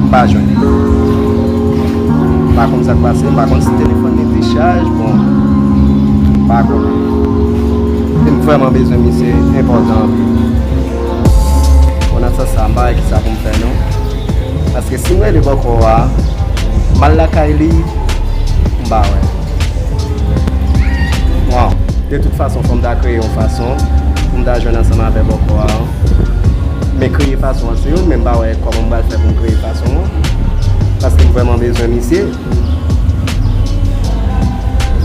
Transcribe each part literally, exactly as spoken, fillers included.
M pa jwenn li. M pa konn sa k pase, m pa konn si telefòn li dechaj, bon, m pa konnen. E m vrèman bezwen misye, enpòtan anpil. Bon, nan sans sa, m pa wè kisa pou m fè non. Paske si m rele bòkò a, m al lakay li, m pa wè. Bon, de tout fason, fò m ta kreye yon fason pou m ta jwenn ansanm avè bòkò a. Men kreye fason an, se yo, men m pa wè kòman m pral fè pou m kreye fason an. Paske m vrèman bezwen misye.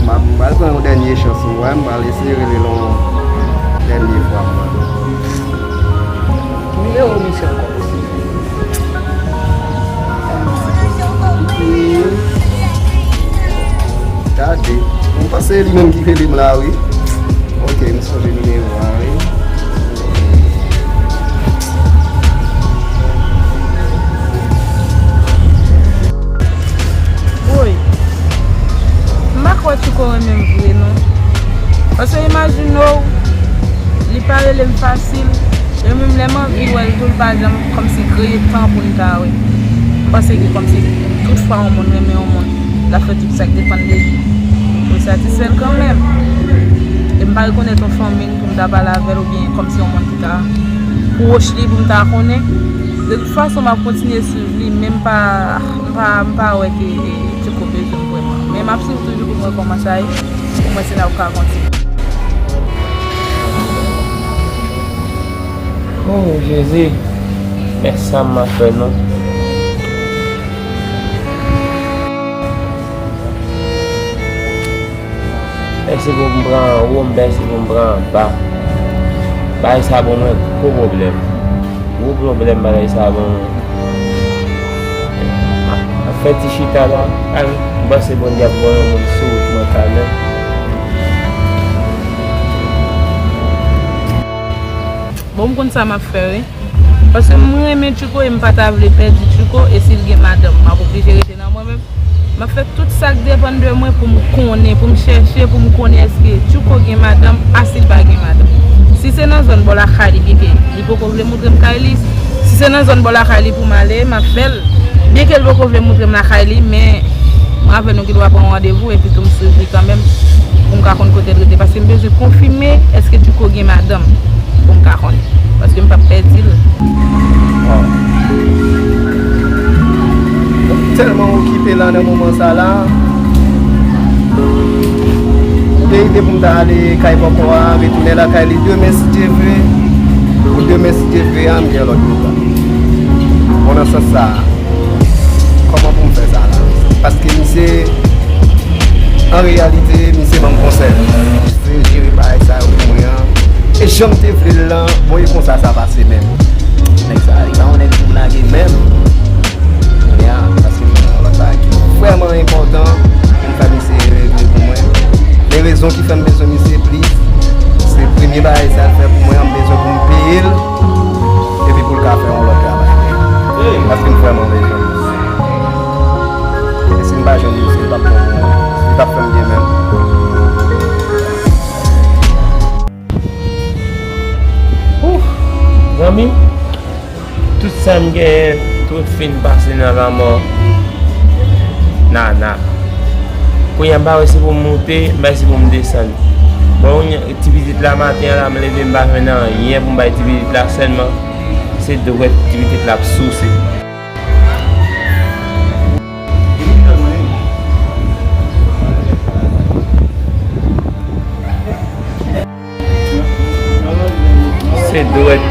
M a- m pral pran yon dènye chans, m wè, m pral eseye rele l yon dènye fwa. Nimewo misye ankò. Gade. M panse li menm ki rele m la, wi. Ok, m sonje nimewo a, wi. Woy, m pa kwè Tchouko renmen m vre non. Paske imajine w, li pa rele m fasil, e menm lè m anvi wè l tou, l pa janm kòmsi kreye tan pou n ta wè. M panse ke kòmsi tout fwa yon moun renmen yon moun, l ap fè tout sa k depann de li pou l satisfè l kanmenm. E m pa rekonèt yon fanmi m pou m ta pale avè l oubyen kòmsi yon moun ki ta pwòch li pou m ta konnen. De tout fason, m ap kontinye swiv li, men m pa, m pa, m pa wè ke, e, Tchouko bezwen m vrèman. Men m ap swiv toujou pou m wè kòman sa ye, pou m wè si n ap ka kontinye. Oh, Jezi, men sa m ap fè non. Mèsi pou m pran anwo, mèsi pou m pran anba. Bagay sa bon mwen gwo pwoblèm. Gwo pwoblèm bagay sa bon mwen. Ap fè ti chita la, al, m panse Bondye ap voye yon moun sou wout mwen kanmenm. Bon, m konn sa m ap fè, wi. Paske m renmen Tchouko e m pa ta vle pèdi Tchouko, e si l gen madanm, m ap oblije rete nan mwen menm. M ap fè tout sa k depann de mwen pou m konnen, pou m chèche, pou m konnen èske Tchouko gen madanm, a si l pa gen madanm. Si se nan zòn bò lakay li, byen ke li poko vle montre m kay li, si se nan zòn bò lakay li pou m ale, m ap fè l. Byen ke l poko vle montre m lakay li, men mwen avè nou gen dwa pran randevou epi tou m swiv li kanmenm pou m ka konn kote l rete. Paske m bezwen konfime èske Tchouko gen madanm pou m ka konnen. Paske m p ap pèdi l. Waw. Mwen tèlman okipe la nan moman sa la. M te ide pou m ta ale kay bòkò a, retounen lakay li demen si Dye vle. Pou demen si Dye vle a, m gen lòt pwogram. Bon, nan sans sa, kòman pou m fè sa la? Paske misye, an reyalite, misye ban m konsèy. Misye jere bagay sa yo pou mwen an. E jan m te vle l lan, bon, e konsa sa pase menm. Nèg sa, li pa yon nèg pou m lage menm. Kounye a, paske m gen yon lòt bagay ki vrèman enpòtan pou m fè misye regle pou mwen. Men rezon ki fè m bezwen misye plis, se premye bagay sa l fè pou mwen an, m bezwen pou m peye l, epi pou l ka fè yon lòt travay. Paske m vrèman bezwen misye. E si m pa jwenn misye, li p ap bon pou mwen. Li p ap fè m byen menm. Ouf! Zanmi, tout sa m genyen, tout fin pase nan lanmò Nana. Kounye a m pa wè si pou m moute, m pa wè si pou m desann. Bon, kounye a, ti pitit la maten an la, m leve, m pa jwenn anyen pou m bay ti pitit la, sèlman se dwèt ti pitit la ap souse. Se dwèt.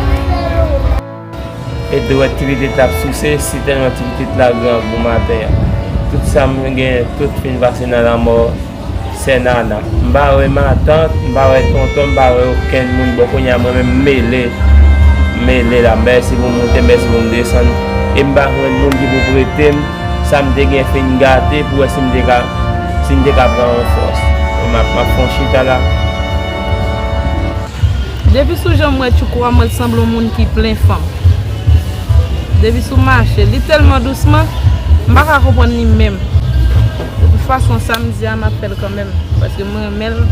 E dwèt ti pitit la ap souse, si tèlman ti pitit la grangou maten an. Tout sa m gen, tout fin pase nan lanmò sè Nana. M pa wè matant, m pa wè tonton, m pa wè okenn moun. Bon, kounye a mwen menm m mele. M mele la, m pa wè si pou m moute, m pa wè si pou m desann. E m pa jwenn moun ki pou prete m sa m te gen fin gate pou wè si m te ka, si m te ka pran yon fòs. E m ap, m ap fè yon chita la. Depi sou jan m wè Tchouko a, mwen sanble yon moun ki plen fanm. Depi sou mache, li tèlman dousman, m pa ka konprann li menm. De tout fason, sa m di a, m ap fè l kanmenm. Paske m renmen l.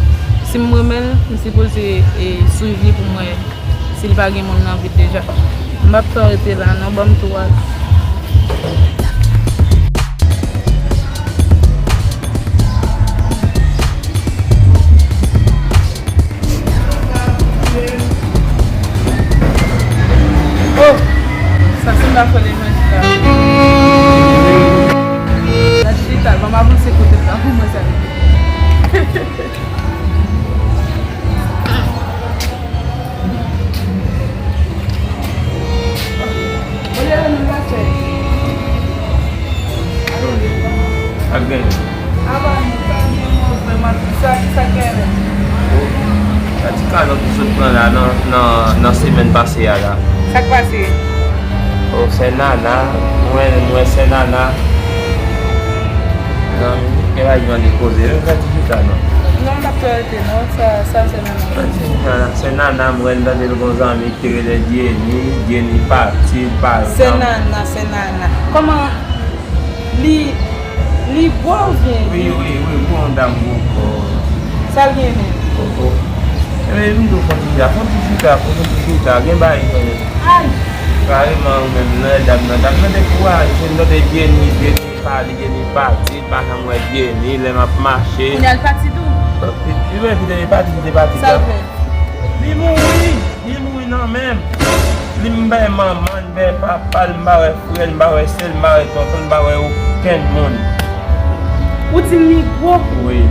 Si m renmen l, m sipoze, e, swiv li pou m wè si l pa gen moun nan vi l deja. M p ap fè w rete la non, ban m tou al. Oh! Sa se m ta fè levanjil la. La dijital, ban m avanse kote m nan pou mwen sa. Ak gen. Sa ti kanon ki sot pran la nan, nan, nan semèn pase a la. Sa k pase? O, sè Nana, mwen, mwen sè Nana. Zanmi, gen bagay mande koze, menm sa ti chita non. Non, m pa t rete non, sa, sa sè Nana. Sè Nana, sè Nana, mwen tande l gon zanmi ki te rele Jenny, Jenny pati, l pa janm. Sè Nana, sè Nana. Kòman li, li gwo oubyen? Wi, wi, wi, gwo yon dam gwo kò. Sa l gen menm? Koko. Ebyen, vin nou fon ti chita, fon ti chita, fon ti chita, gen bagay fè. Ay! Kareman, ou menm, nan dam nan, dam nan dekouraje, m tande Jenny, Jenny pale, Jenny pati, l pa janm wè Jenny, lè m ap mache. Kounye a l pati tou? Li mwen ki te pati, ki te pati. Sa l fè? Li mouri! Li mouri nan men m. Li m bay manman l, m bay papa l, m pa wè frè l, m pa wè sè l, m pa wè tonton l, m pa wè okenn moun. Ou di m li gwo? Wi.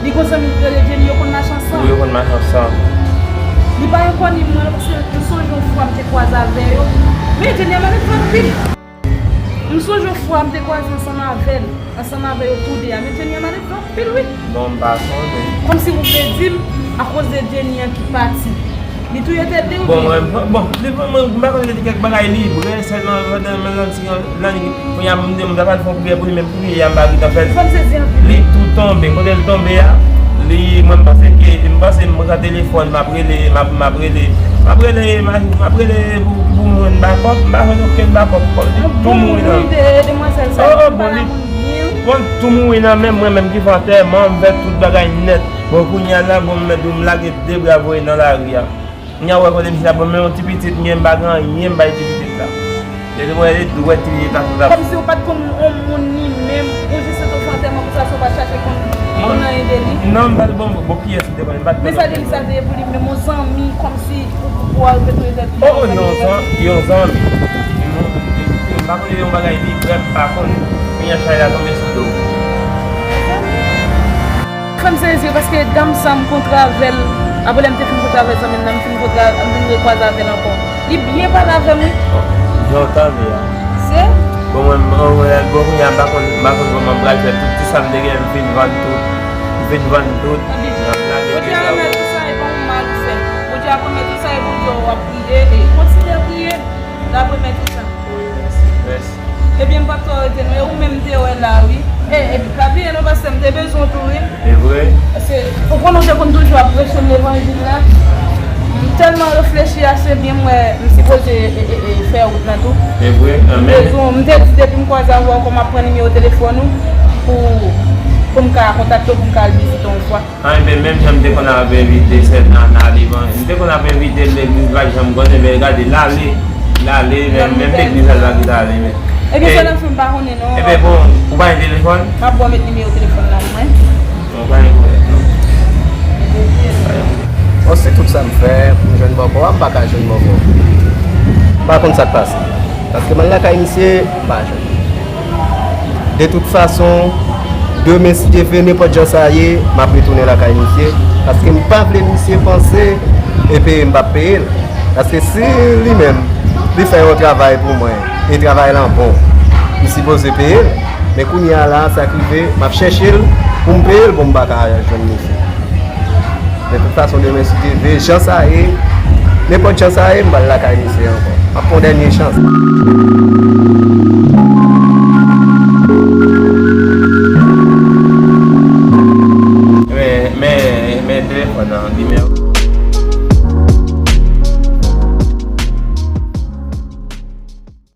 Li gon zanmi ki rele Jenny, yo konn mache ansanm? Wi, yo konn mache ansanm. Li pa renkoni mwen, paske m sonje yon fwa m te kwaze avè yo. Men Jenny a malelve anpil. M sonje yon fwa m te kwaze ansanm avè l, ansanm avè yo tou de a, men Jenny a malelve anpil wi. Bon, m pa sonje. Kòmsi ou vle di m, akoz de Jenny an ki pati, li touye tèt li oubyen? Bon, mwen, bon, li, mwen, mwen, m pa konn rete kèk bagay li vre, sèlman pandan m nan ti, nan, kounye a m, m ta pral fè yon priyè pou li, men priyè a m pa gentan fè l. Fò m sezi anpil. Li tou tonbe, kote l tonbe a, li, mwen m panse ke, m panse m pran telefòn, m ap rele, m ap, m ap rele, m ap rele, m ap, m ap rele pou, pou m jwenn bakòp, m pa jwenn okenn bakòp. Li tou mouri nan. Bon, li, bon, li tou mouri nan men m, mwen menm ki fè antèman, m fè tout bagay nèt. Bon, kounye a la, bon, m mèt di w, m lage de bra voye nan lari a. Kounye a, ou wè kote misye ap ban mwen yon ti pitit, m gen, m pa gen anyen, m bay ti pitit la. Depi mwen rele dwèt li ta sou tap. Kòmsi ou pa t konn yon moun li menm, ou jis sot fè antèman konsa san w pa t chache konn, konn anyen de li? Non, m pa t bon, bon, kiyès m te konnen, m pa t konn. Men sa Jenny sa te ye pou li menm, yon zanmi, kòmsi ou, ou, ou al retounen tèt li. Oh, oh, non, yon zanmi. M pa konnen yon bagay li vrè, m pa konnen. Kounye a chay la tonbe sou do. Fè m sezi, paske dam sa m kontre avè l, apre lè m te fin kontre avè zanmi m nan, m fin kontre, m vin rekwaze avè l ankò. Li byen pale avè m, wi. Jan w tande a. Se? Bon, mwen, mwen, mwen, bon, kounye a, m pa konn, m pa konn kòman m pral fè tout, tout sa m te gen, m fin vann tout. M fin vann tout. M ap lage. Bondye a remèt ou sa, e pa yon mal ou fè. Bondye a remèt ou sa, e Bondye w ap priye, e kontinye priye, l ap remèt ou sa. Wi, mèsi, mèsi. Ebyen, m p ap twò rete non. E ou menm m te wè la, wi. E, e, pa bliye non, pastè, m te bezwen w tou, wi. E vre? Paske, ou konnen, w te konn toujou ap preche m levanjil la. M tèlman reflechi ase byen, m wè m sipoze, e, e, e, fè wout lan tou. E vre? Amèn. M bezwen, m te di depi m kwaze avè w, kòman m ap pran nimewo telefòn ou pou, pou m ka kontakte w, pou m ka al vizite w yon fwa. Anben, menm jan m te konn ap envite sè Nana levanjil, m te konn ap envite l legliz, l pa t janm konn, men gade, l ale, l ale, menm, menm legliz la, l pa gentan ale, men. Ebyen, sè Nana, m pa konnen non. Ebyen, bon, ou pa gen telefòn? M ap ba w met nimewo telefòn nan pou mwen. Bon, pa gen pwoblèm, non. Bon, si tout sa m fè pou m jwenn bòkò a, m pa ka jwenn bòkò. M pa konn sa k pase. Paske m al lakay misye, m pa jwenn. De tout fason, demen, si Dye vle, nenpòt jan sa ye, m ap retounen lakay misye, paske m pa vle misye panse e peye m p ap peye l. Paske si li menm, li fè yon travay pou mwen, e travay lan bon, m sipoze peye l. Men kounye a la, sa k rive, m ap chèche l pou m peye l, bon, m pa ka jwenn misye. De tout fason, demen, si Dye vle, jan sa ye, nenpòt jan sa ye, m pral lakay misye ankò. M ap pran dènye chans. Men, men, men telefòn nan, nimewo